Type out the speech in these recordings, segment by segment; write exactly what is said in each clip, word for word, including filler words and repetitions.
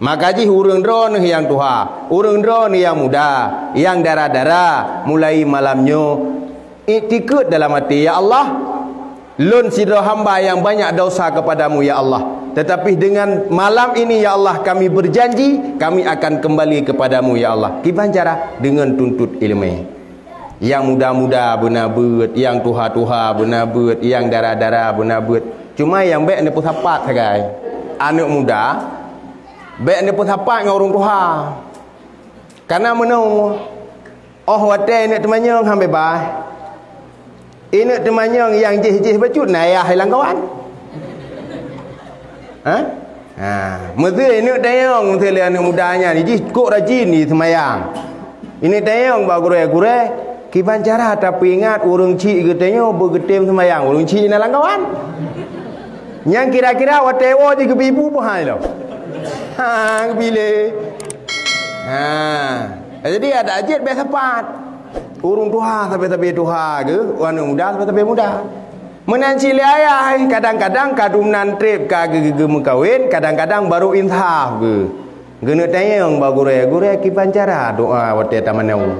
Maka jih ureuëng droeneueh nyang tuha, ureuëng droeneueh nyang muda, nyang dara-dara, mulai malam nyoe, iktikeuet dalam até, "Ya Allah, lôn sidroe hamba nyang banyak desya keupadamu, ya Allah. Teutapi deungon malam ini, ya Allah, kami beujanji, kami akan keumbali keupadamu, ya Allah." Kiban cara? Deungon tuntot iéleumé. Nyang muda-muda beuna beuet, nyang tuha-tuha beuna beuet, nyang dara-dara beuna beuet. Cuma nyang bék neupeusapat sagai. Aneuëk muda, bék neupeusapat ngon ureuëng tuha. Kareuna meunoe, óh watée ineuëk teumanyong han beubaih. Ineuëk teumanyong nyang jih-jih bacut na ayah lam kawan. Ha? Ha, meuseu ineuëk tanyong, meuseu lé aneuëk muda nyan, jih kok rajin di seumayang. Ineuëk tanyong bak gurée-gurée, "Kiban cara tapeuingat ureuëng chik geutanyoe beugeutem seumayang, ureuëng chik na lam kawan?" Nyang kira-kira watée woe jih geubi ibu peuhai lom. Ha, geubi lé. Ha. Jadi adak jeuet bék sapat. Ureuëng tuha sabe-sabe tuha geuh, aneuëk muda sabe-sabe muda. Meunan cit lé ayah, kadang-kadang ka dumnan treb ka geu-, geu-, meukawen, kadang-kadang barô insaf geuh. Geuneuk tanyong bak gurée, "Gurée, kiban cara doa watée tamanoe?"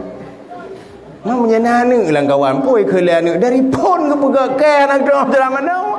Meunyoe na aneuëk lam kawan, peue kheun lé aneuëk, dari phon geupeugah keu aneuëk droe tamanoe.